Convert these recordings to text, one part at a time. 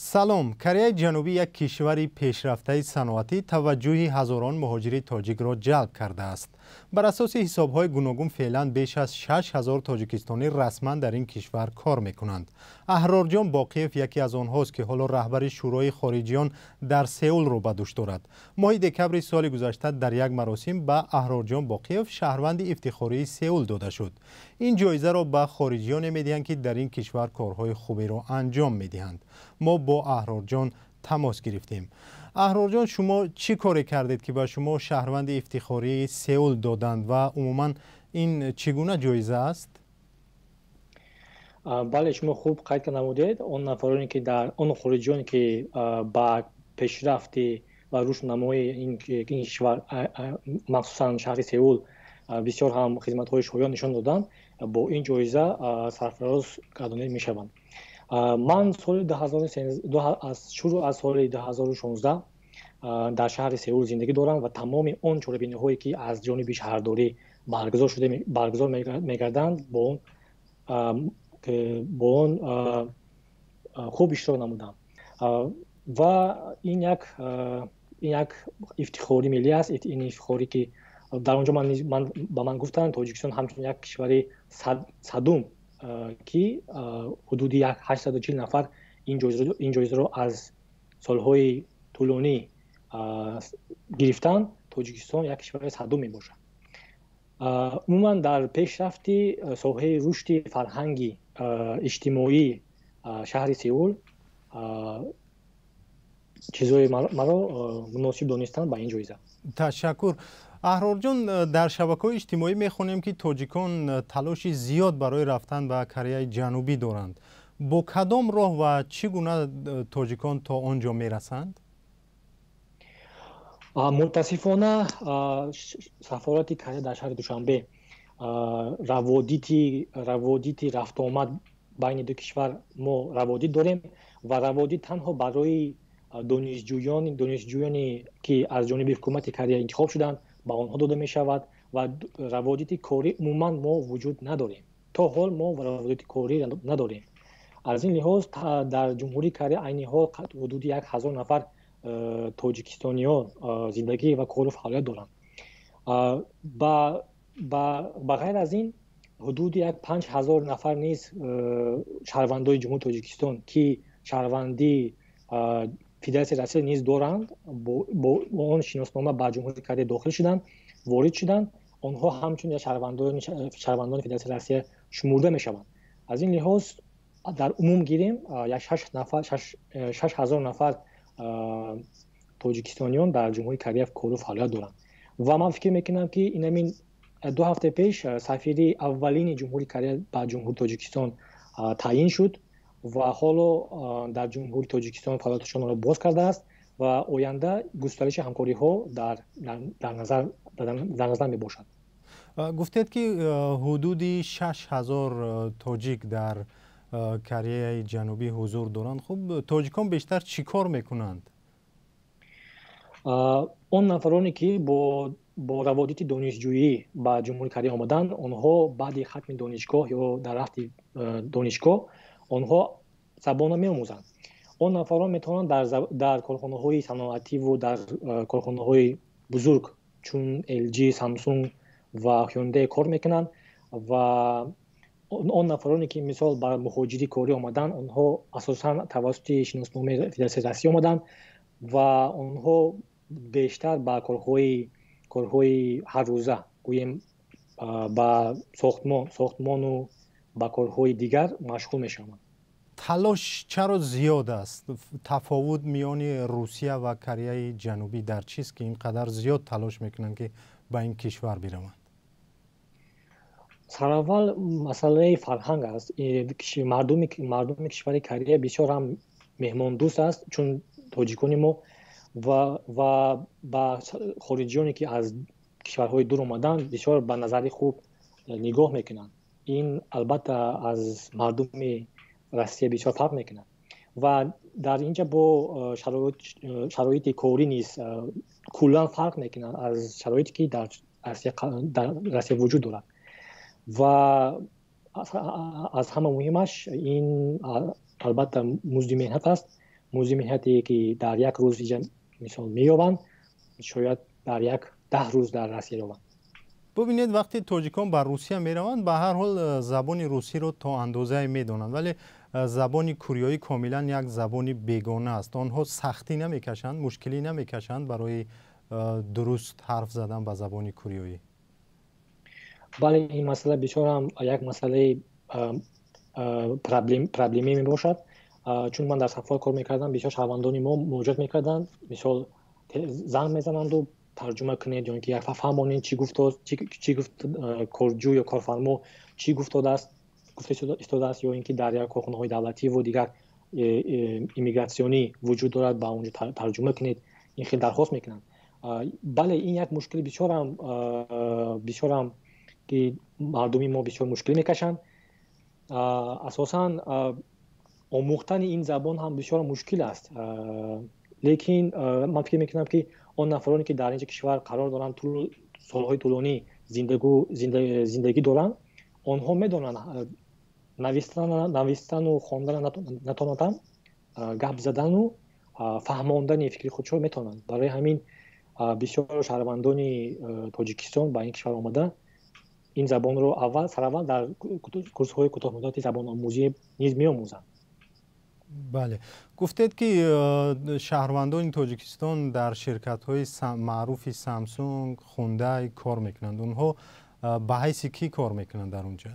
Салом. Кореяи Ҷанубӣ, як кишвари пешрафтаи саноатӣ, таваҷҷӯҳи ҳазорон муҳоҷири тоҷикро ҷалб кардааст. Бар асоси ҳисобҳои гуногун, феълан беш аз 6000 тоҷикистонӣ расман дар ин кишвар кор мекунанд. Аҳрорҷон Боқиев яке аз онҳост, ки ҳоло раҳбари Шӯрои хориҷиён дар Сеулро ба дӯш дорад. Моҳи декабри соли гузашта дар як маросим ба Аҳрорҷон Боқиев шаҳрванди ифтихории Сеул дода шуд. Ин ҷоизаро ба хориҷиёне медиҳанд, ки дар ин кишвар корҳои хуберо анҷом медиҳанд. Мо бо Аҳрорҷон тамос гирифтем. Аҳрорҷон, шумо чӣ коре кардед, ки ба шумо шаҳрванди ифтихории Сеул доданд, ва умуман ин чӣ гуна ҷоиза аст? Бале, шумо хуб қайд намудед. Он нафароне, ки дар он хориҷиёне, ки ба пешрафти ва рушд намои ин кишвар, махсусан шаҳри Сеул, бисёр ҳам хизматҳои шоён нишон доданд, бо ин ҷоиза сарфароз гардонида мешаванд. Ман соли шурӯъ аз соли 2016 дар шаҳри Сеул зиндагӣ дорам ва тамоми он чорабиниҳое, ки аз ҷониби шаҳрдорӣ баргузор мегарданд, бо он хуб иштирок намудам. Ва ин як ифтихори миллӣ аст. Ин ифтихоре, ки дар он ҷо ба ман гуфтанд, Тоҷикистон ҳамчун як кишвари 100-ум, ки ҳудуди 840 нафар ин ҷоизаро аз солҳои тӯлонӣ гирифтанд, Тоҷикистон як кишвари 100-ум мебошад. Умуман, дар пешрафти соҳаи рушди фарҳанги, иҷтимоии шаҳри Сеул чизҳои маро муносиб донистанд ба ин ҷоиза. Ташаккур, Аҳрорҷон. Дар шабакаҳои иҷтимоӣ мехонем, ки тоҷикон талоши зиёд барои рафтан ба Кореяи Ҷанубӣ доранд. Бо кадом роҳ ва чӣ гуна тоҷикон то он ҷо мерасанд? Мутаассифона, сафорати Корея дар шаҳри Душанбе раводити рафтуомад байни ду кишвар, мо раводит дорем ва раводит танҳо барои донишҷӯёне, ки аз ҷониби ҳукумати Корея интихоб шуданд, ба онҳо дода мешавад ва раводити корӣ умуман мо вуҷуд надорем. То ҳол мо раводити корӣ надорем. Аз ин лиҳоз, дар Ҷумҳурии Корея айни ҳол ҳудуди 1000 нафар тоҷикистониён зиндагӣ ва кору фаъолият доранд. Ба ғайр аз ин, ҳудуди як 5000 нафар низ шаҳрвандои Ҷумҳурии Тоҷикистон, ки шаҳрвандии Федератсияи Россия низ доранд, бо он шиноснома ба Ҷумҳурии Корея дохил шуданд, ворид шуданд, онҳо ҳамчун шаҳрвандони Федератсияи Россия шумурда мешаванд. Аз ин лиҳоз, дар умум гирем, як 6000 нафар тоҷикистониён дар Ҷумҳурии Корея кору фаъолият доранд. Ва ман фикр мекунам, ки инамин 2 ҳафта пеш сафири аввалини Ҷумҳурии Корея ба Ҷумҳурии Тоҷикистон таъйин шуд ва ҳоло дар Ҷумҳурии Тоҷикистон фаъолияташонро боз кардааст ва оянда густариши ҳамкориҳо дар назар мебошад. Гуфтед, ки ҳудуди 6000 тоҷик дар Кореяи Ҷанубӣ ҳузур доранд. Хуб, тоҷикон бештар чӣ кор мекунанд? Он нафароне, ки бо раводити донишҷӯӣ ба Ҷумҳурии Корея омаданд, онҳо баъди хатми донишгоҳ ё дар рафти донишгоҳ онҳо забонро меомӯзанд. Он нафарон метавонанд дар корхонаҳои саноативу дар корхонаҳои бузург, чун LG, Samsung ва Hyundai кор мекунанд. Ва он нафароне, ки мисол ба муҳоҷири корӣ омаданд, онҳо асосан тавассути шиносномаи Федератсияи Россия омаданд ва онҳо бештар ба корҳои ҳаррӯза, гӯем, ба сохтмону ба корҳои дигар машғул мешаванд. Талош чаро зиёд аст? Тафовут миёни Русия ва Кореяи Ҷанубӣ дар чист, ки ин қадар зиёд талош мекунанд, ки ба ин кишвар бираванд? Сараввал масъалаи фарҳанг аст. Мардуми кишвари Корея бисёр ҳам меҳмондӯст аст, чун тоҷикони мо, ва ба хориҷиёне, ки аз кишварҳои дур омаданд, бисёр ба назари хуб нигоҳ мекунанд. Ин албатта аз мардуми Россия бисёр фарқ мекунад. Ва дар инҷа бо шароити корӣ низ куллан фарқ мекунад аз шароите, ки дар Россия вуҷуд дорад. Ва аз ҳама муҳимаш ин албатта музди меҳнат аст. Музди меҳнате, ки дар як рӯз инҷа мисол меёбанд, шояд дар як 10 рӯз дар Россия ёбанд. Бубинед, вақте тоҷикон ба Русия мераванд, ба ҳар ҳол забони русиро то андозае медонанд, вале забони кореёӣ комилан як забони бегона аст. Онҳо сахтӣ намекашанд, мушкилӣ намекашанд барои дуруст ҳарф задан ба забони кореёӣ? Бале, ин масъала бисёр ҳам як масъалаи проблемӣ мебошад, чун ман дар сафорат кор мекардам, бисёр шаҳрвандони мо муроҷиат мекарданд, мисол занг мезананду тарҷума кунед ё ин ки як фаҳмонед, чӣ гуфт, чӣ гуфт корҷӯ ё корфармо, чӣ гуфтодааст, гуфта истодааст, ё ин ки дар як корхонаҳои давлативу дигар иммигратсионӣ вуҷуд дорад, ба онҷо тарҷума кунед, ин хел дархост мекунанд. Бале, ин як мушкили бисёрам, ки мардуми мо бисёр мушкилӣ мекашанд. Асосан омӯхтани ин забон ҳам бисёр мушкил аст, лекин ман фикр мекунам, ки он нафароне, ки дар инҷа кишвар қарор доранд, солҳои тӯлонӣ зиндагӣ доранд, онҳо медонанд навистану хондана натонанд, гап задану фаҳмондани фикри худшо метавонанд. Барои ҳамин бисёр шаҳрвандони Тоҷикистон ба ин кишвар омада, ин забонро аввал сараввал дар курсҳои кӯтоҳмуддати забономӯзӣ низ меомӯзанд. Бале, гуфтед, ки шаҳрвандони Тоҷикистон дар ширкатҳои маъруфи Самсунг, Хундай кор мекунанд. Онҳо ба ҳайси кӣ кор мекунанд дар онҷа?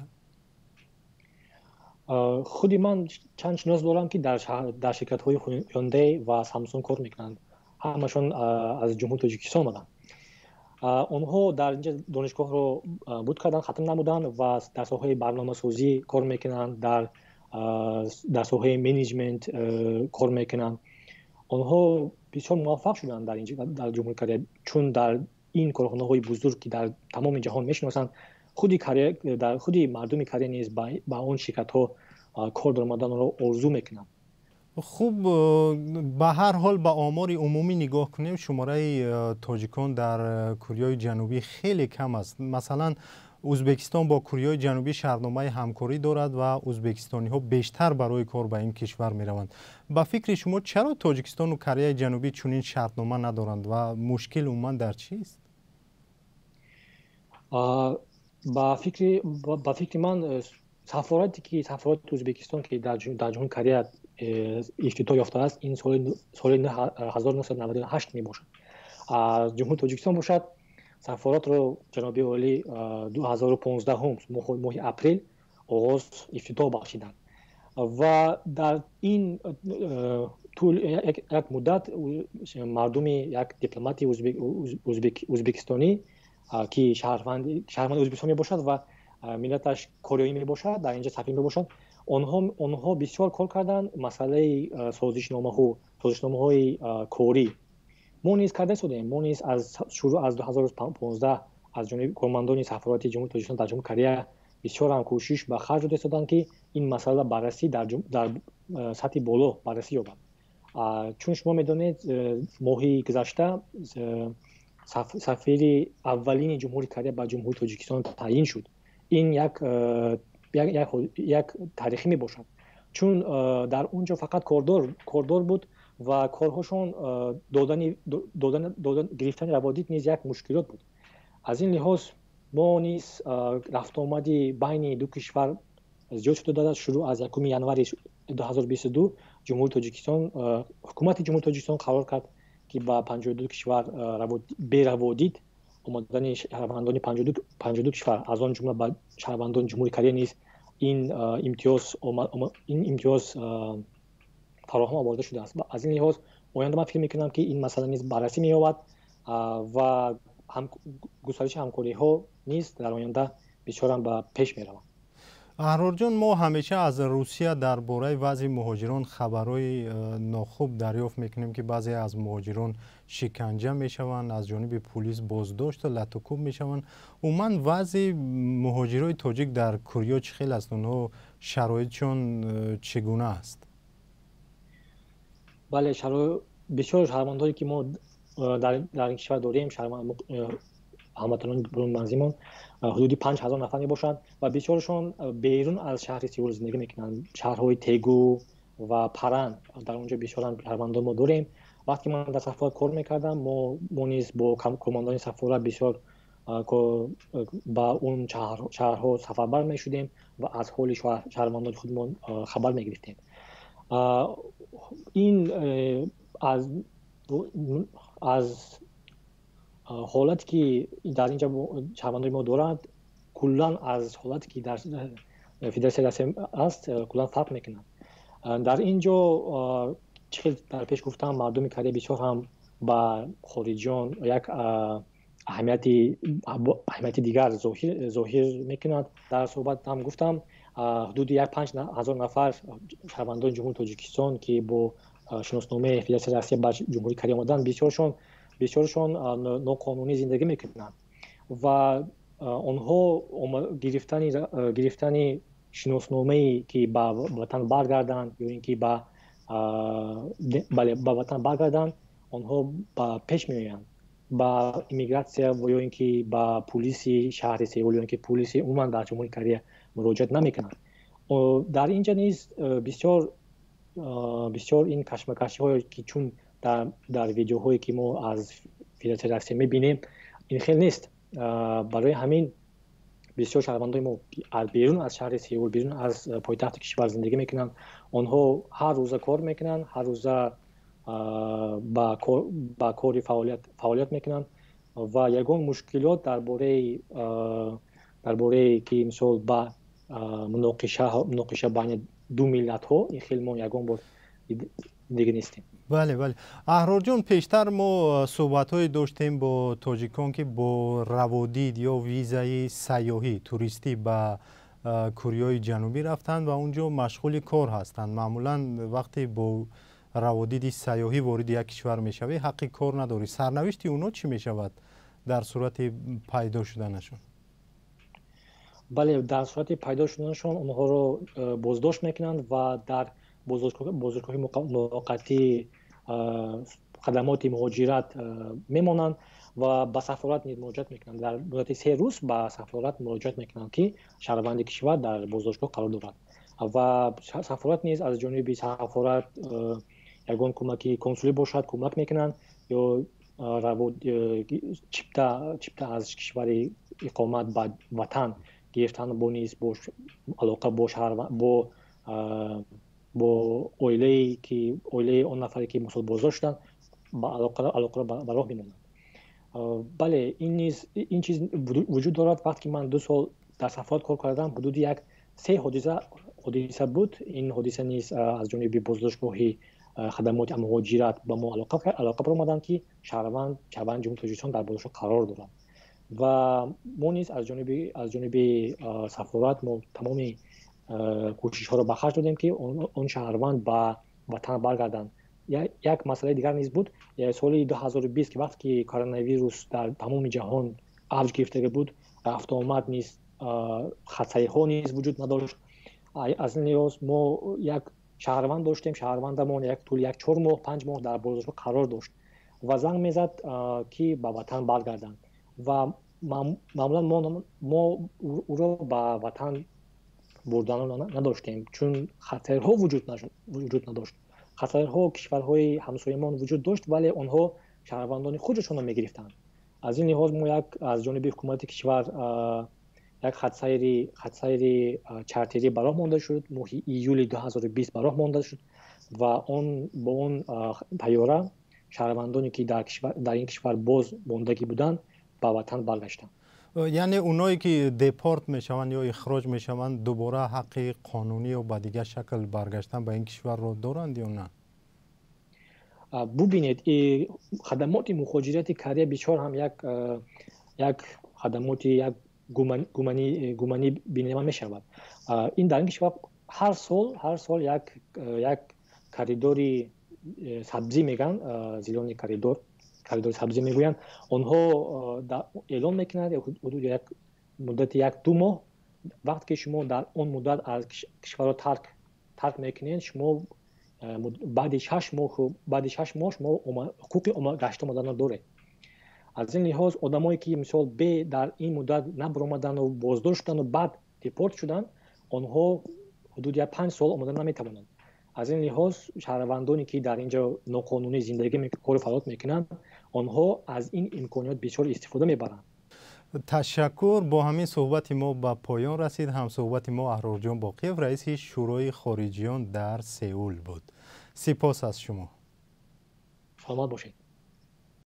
Худи ман чанд шинос дорам, ки дар ширкатҳои Hyundai ва Samsung кор мекунанд. Ҳамашон аз Ҷумҳурии Тоҷикистон омаданд. Онҳо дар инҷа донишгоҳро буд карданд, хатм намуданд ва дар соҳаи барномасозӣ кор мекунанд, дар соҳаи менеҷмент кор мекунанд. Онҳо бисёр муваффақ шуданд дар инҷа, дар Ҷумҳурии Корея, чун дар ин корхонаҳои бузург, ки дар тамоми ҷаҳон мешиносанд, худи Корея, дар худи мардуми Корея низ ба он ширкатҳо кор даромаданро орзу мекунанд. Хуб, ба ҳар ҳол ба омори умумӣ нигоҳ кунем, шумораи тоҷикон дар Кореяи Ҷанубӣ хеле кам аст. Масалан, Ӯзбекистон бо Кореяи Ҷанубӣ шартномаи ҳамкорӣ дорад ва ӯзбекистониҳо бештар барои кор ба ин кишвар мераванд. Ба фикри шумо, чаро Тоҷикистону Кореяи Ҷанубӣ чунин шартнома надоранд ва мушкил умуман дар чист? Ба фикри ман, сафорате ки сафорати Ӯзбекистон, ки дар Ҷумҳурии Корея ифтитоҳ ёфтааст, ин соли 1998 мебошад. Ҷумҳурии Тоҷикистон бошад, сафоратро ҷаноби олӣ 2015 моҳи апрел оғоз ифтитоҳ бахшиданд ва дар ин тӯл як муддат мардуми як дипломати ӯзбекистонӣ, ки шаҳрванди Ӯзбекистон мебошад ва миллаташ кореоӣ мебошад, дар инҷа сафир мебошад, онҳо бисёр кор карданд масъалаи созишномаҳои корӣ. Мо низ карда истодем. Мо низ аз шурӯъ аз 2015 аз ҷониби кормандони сафорати Ҷумҳурии Тоҷикистон дар Ҷумҳурии Корея бисёр ҳам кӯшиш ба харҷ дода истоданд, ки ин масъала баррасӣ дар сатҳи боло баррасӣ ёбад. Чун шумо медонед, моҳи гузашта сафири аввалини Ҷумҳурии Корея ба Ҷумҳурии Тоҷикистон таъйин шуд. Ин як таърихӣ мебошад, чун дар он ҷо фақат кордор буд ва корҳошон додани гирифтани раводид низ як мушкилот буд. Аз ин лиҳоз мо низ рафтуомади байни ду кишвар зиёд шуда, шурӯъ аз 1 январи 2022 Ҷумҳурии Тоҷикистон, ҳукумати Ҷумҳурии Тоҷикистон қарор кард, ки ба 52 кишвар бераводид омадани шаҳрвандони 52 кишвар, аз он ҷумла ба шаҳрвандони Ҷумҳурии Корея низ ин имтиёз фароҳам оварда шудааст. Аз ин лиҳоз оянда ман фикр мекунам, ки ин масъала низ баррасӣ меёбад ва густариши ҳамкориҳо низ дар оянда бисёрам ба пеш мераванд. Аҳрорҷон, мо ҳамеша аз Русия дар бораи вазъи муҳоҷирон хабарҳои нохуб дарёфт мекунем, ки баъзе аз муҳоҷирон шиканҷа мешаванд, аз ҷониби пулис боздошту латукӯб мешаванд. Умуман вазъи муҳоҷирои тоҷик дар Корея чӣ хел аст? Онҳо шароитшон чӣ гуна аст? Бале, бисёр шаҳрвандое, ки мо дар ин кишвар дорем, ҳамватанони бурунмарзимон ҳудуди 5000 нафар мебошанд ва бисёршон берун аз шаҳри Сеул зиндагӣ мекунанд, шаҳрҳои Тегу, Ва Паран, дар он ҷо бисёрам шаҳрвандон мо дорем. Вақте ман дар сафорат кор мекардам, мо низ бо кормандони сафорат бисёр ба он шаҳрҳо сафарбар мешудем ва аз ҳоли шаҳрвандони худмон хабар мегирифтем. Ин аз ҳолате, ки дар инҷа шаҳрвандони мо доранд, куллан аз ҳолате, ки дар Федератсияи Россия аст, куллан фарқ мекунад. Дар ин ҷо, чӣ хел дар пеш гуфтам, мардуми Корея бисёр ҳам ба хориҷиён як аҳамияти дигар зоҳир мекунад. Дар суҳбат ҳам гуфтам, ҳудуди як 5000 нафар шаҳрвандони Ҷумҳурии Тоҷикистон, ки бо шиносномаи Федератсияи Россия ба Ҷумҳурии Корея омаданд, бисёршон ноқонунӣ зиндагӣ мекунанд ва онҳо гирифтани шиносномае, ки ба ватан баргарданд ё ин ки бале, ба ватан баргарданд, онҳо ба пеш меоянд, ба иммигратсия ё ин ки ба пулиси шаҳри Сеул ё ин ки пулиси умуман дар Ҷумҳурии Корея муроҷиат намекунанд. Дар ин ҷа низ бисёр ин кашмакашиҳое, ки чун дар видеоҳое, ки мо аз Федератсияи Россия мебинем, ин хел нест. Барои ҳамин бисёр шаҳрвандои мо берун аз шаҳри Сеул, берун аз пойтахти кишвар зиндагӣ мекунанд. Онҳо ҳар рӯза кор мекунанд, ҳар рӯза ба кори фаъолият мекунанд ва ягон мушкилот дар бораи ки, мисол, ба муноқиша байни ду миллатҳо, ин хел мо ягон бор дига нестем. Бале, Аҳрорҷон, пештар мо суҳбатҳое доштем бо тоҷикон, ки бо раводид ё визаи сайёҳӣ, туристӣ ба Кореяи Ҷанубӣ рафтанд ва он ҷо машғули кор ҳастанд. Маъмулан вақте бо раводиди сайёҳӣ вориди як кишвар мешавӣ, ҳаққи кор надорӣ. Сарнавишти онҳо чӣ мешавад дар сурати пайдо шуданашон? Бале, дар сурати пайдо шуданашон онҳоро боздошт мекунанд ва дар боздоштгоҳи муваққатии хадамоти муҳоҷират мемонанд ва ба сафорат низ муроҷиат мекунанд. Дар муддати 3 рӯз ба сафорат муроҷиат мекунанд, ки шаҳрванди кишвар дар боздоштгоҳ қарор дорад, ва сафорат низ, аз ҷониби сафорат ягон кӯмаки консулӣ бошад, кӯмак мекунанд ё чипта аз кишвари иқомат ба ватан гирифтан бо низ бо алоқа бо шаҳр бо оилае ки оилаи он нафаре, ки мисол боздошт шуданд, ба алоқаро ба роҳ мемонанд. Бале, ин низ, ин чиз вуҷуд дорад. Вақте ки ман 2 сол дар сафорат кор кардам, ҳудуди як се ҳодиса буд. Ин ҳодиса низ аз ҷониби боздоштгоҳи хадамоти муҳоҷират ба мо алоқа баромаданд, ки шаҳрванд Ҷумҳурии Тоҷикистон дар боздоштгоҳ қарор дорад, ва мо низ аз ҷониби сафорат мо тамоми кӯшишҳоро ба харҷ додем, ки он шаҳрванд ба ватан баргарданд. Як масъалаи дигар низ буд. Соли 2020, ки вақте ки коронавирус дар тамоми ҷаҳон авҷ гирифтага буд, рафтуомад низ, хатсайрҳо низ вуҷуд надошт. Аз ин лиҳоз мо як шаҳрванд доштем. Шаҳрвандамон як тӯли як 4 моҳ, 5 моҳ дар боздоштгоҳ қарор дошт ва занг мезад, ки ба ватан баргарданд, ва маъмулан мо ӯро ба ватан бурданро надоштем, чун хатсайрҳо вуҷуд надошт. Хатсайрҳо кишварҳои ҳамсоямон вуҷуд дошт, вале онҳо шаҳрвандони худашонро мегирифтанд. Аз ин лиҳоз мо як аз ҷониби ҳукумати кишвар як хатсайри чартерӣ ба роҳ монда шуд. Моҳи июли 2020 ба роҳ монда шуд ва он бо он тайёра шаҳрвандоне, ки дар ин кишвар боз мондагӣ буданд, ба ватан баргаштанд. Яъне оное ки депорт мешаванд ё ихроҷ мешаванд, дубора ҳаққи қонунӣ ё ба дигар шакл баргаштан ба ин кишварро доранд ё на? Бубинед, хадамоти мухоҷирати Корея бисёр ҳам як хадамоти як гуманӣ бинима мешавад. Ин дар ин кишвар ҳар сол як коридори сабзӣ мегӯянд, зелёный коридор, коридори сабзӣ мегӯянд. Онҳо эълон мекунанд ҳудуди як муддати як 2 моҳ. Вақте ки шумо дар он муддат аз кишварро тарк мекунед, шумо баъди 6 моҳ шумо ҳуқуқи гашт омаданро доред. Аз ин лиҳоз одамое, ки мисол бе дар ин муддат набаромадану боздошт шудану баъд депорт шуданд, онҳо ҳудуди як 5 сол омода наметавонанд. Аз ин лиҳоз шаҳрвандоне, ки дар ин ҷо ноқонунӣ зиндагӣ, кору фаъолият мекунанд, онҳо аз ин имкониёт бисёр истифода мебаранд. Ташаккур. Бо ҳамин суҳбати мо ба поён расид. Ҳамсуҳбати мо Аҳрорҷон Боқиев, раиси Шӯрои хориҷиён дар Сеул буд. Сипос аз шумо. Саломат бошед.